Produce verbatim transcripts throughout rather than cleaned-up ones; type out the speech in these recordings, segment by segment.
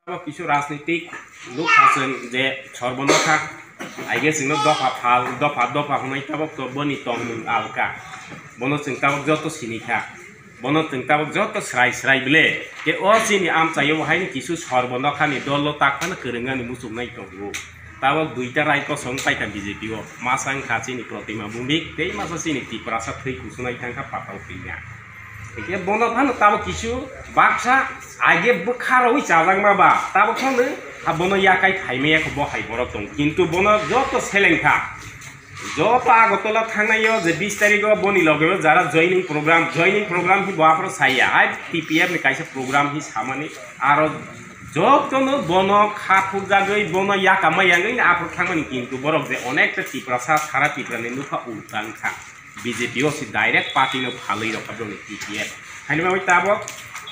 Abo kisu rajnitik nuk ha chwng je sorbono kha, aige chwngno dopha phal, dopha dopha hwnwi tabok to boni tongmung alka. Bono chwng tabok joto sini kha. Bono chwng tabok joto srai srai bile. Ke o chini amchaio haini kisu sorbono khani dolo tak phano kwrwngani muchungnai tongo. Tabok duita rai kosong paikha B J P o. Masa wngkha chini Protima Bhumik, tei masa chini Tiprasa thwi kusunai thangkha patal twina. Hingke bono phano tabok kisu baksa aige bwkha rwi chajakma ba, tabok phano ha bono yakai phaimaya kho bo hai borok tong. Kintu bono joto seleng kha. Joto Agartala thangnaio je bis tarikh o boni loge o jara joining program, joining program hi bo aphro saya. Hai T P F ni kaisa program hi samani aro jotono bono kha phukjagwi bono yakama yangwi aphro thangmani kintu borok je onekta Tiprasa sara Tipra ni nukha ultang kha. B J P o si direct party no phalwi rokha boni T P F. Haini bagwi tabok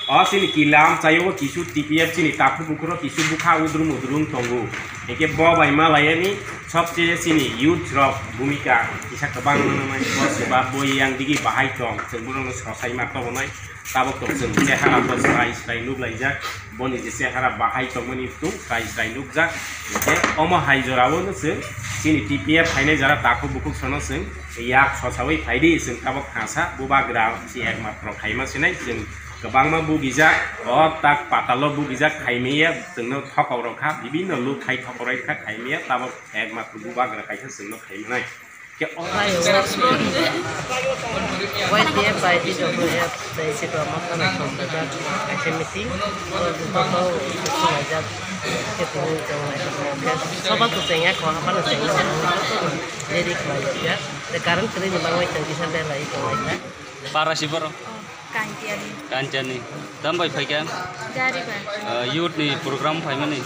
o chini kila amchaio kisu T P F chini takhuk bukhuro kisu bukha udrum udrum tongo. Hingke bo bai malayani sobse chini youth rok bhumika kisa kwbang manwi bo swba bo yang digi bahai tong chwng bono sosaima tobonai. Tabok tong chwng chehara bo srai srai nuk laijak, boni je chehara bahai tongmani tung srai srai nukjak. Hingke omo hai jorao no chwng chini T P F phainai jara takhuk bukhuk sono chwng yak sosawi phaidi, chwng tabok thangsa bubagra si ekmatro khaima sinai chwng kwbangma bugijak, o tak patalo bugijak khaimaya chwngno thokok rok kha, bibinno luk khai thokok rok kha khaimaya, tabok ekmatro bubagra kaisa chwngno khaimanai. Khe o Y T F bai T W F tei Tipra Motha ni songkijak kaisa meeting, o joto sumlaijak khe tini chwng naikha khe soba kwchwng ya kho haphano chwng ready khlai ya. Tei current kwrwi ni bagwi chwng kisa belai tonglaikha. Para si borok? Oh, Kantiani. Kantiani. Tamo bai phaikha? Gari bai. Ah, youth ni program phaimani?